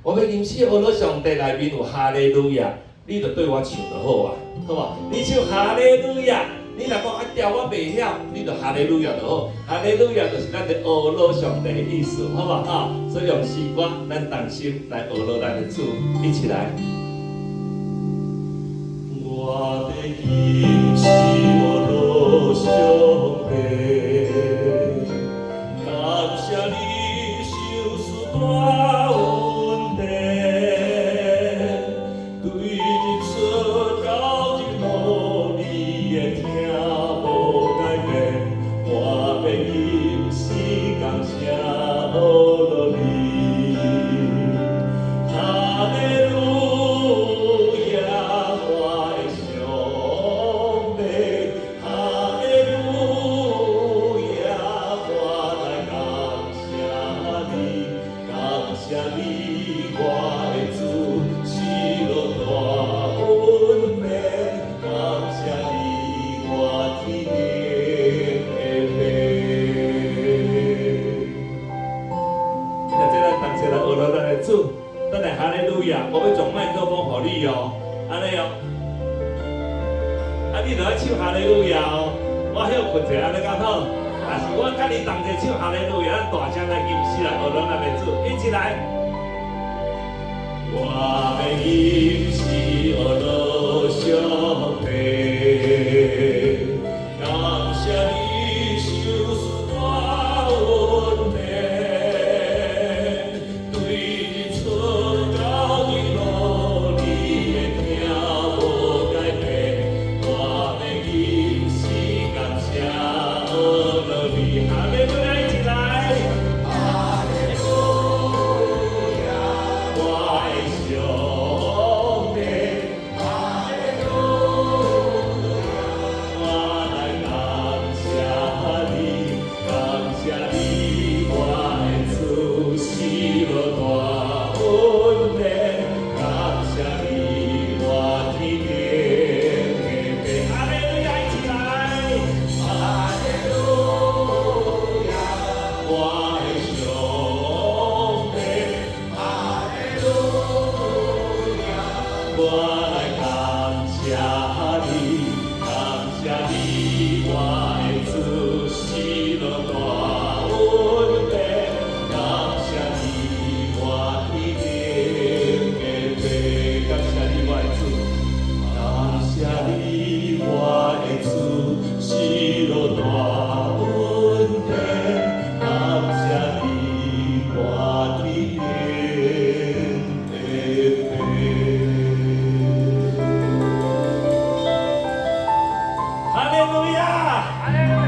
我欲吟詩呵咾上帝內面有哈利路亞，你就對我唱就好啊，好無？你唱哈利路亞，你若講啊調我袂曉，你就哈利路亞就好。哈利路亞就是咱佇呵咾上帝的意思，好無？哈，所以用詩歌，咱同心來呵咾咱的主，一起來。我的吟詩呵咾上帝，感謝你賞賜大恩典，對日出到日落，你的疼無改變，我欲吟詩感謝呵咾你。哈利路亞，我的上帝，哈利路亞，我來感謝你，感謝你，我的主，賜落大恩典，感謝你，我天頂的父。現在咱同齊來呵咾咱的主，等下哈利路亞，我欲將麥克風予你哦，按呢哦，啊你著愛唱哈利路亞哦，我歇睏者按呢敢好？但是我佮你同齊唱哈利路亞，咱大聲來吟詩來呵咾咱的主，一起來。我欲吟詩呵咾上帝，感謝你賞賜大恩典，對日出到日落，你的疼無改變，我欲吟詩感謝呵咾你。哈利路亞，一起來。哈利路亞，我的上帝，哈利路亞，我來感謝你，感謝你，我的主，賜落大恩典，感謝你，我天頂的父。哈利路亞，一起來。哈利路亞，我的上帝，哈利路亞，我來感謝你，感謝你，我的主，賜落大恩典，感謝你，我天頂的父，感謝你，我的主。感謝你，我的主，賜落大恩典，感謝你，我天頂的父。哈利路亞，哈利路亞。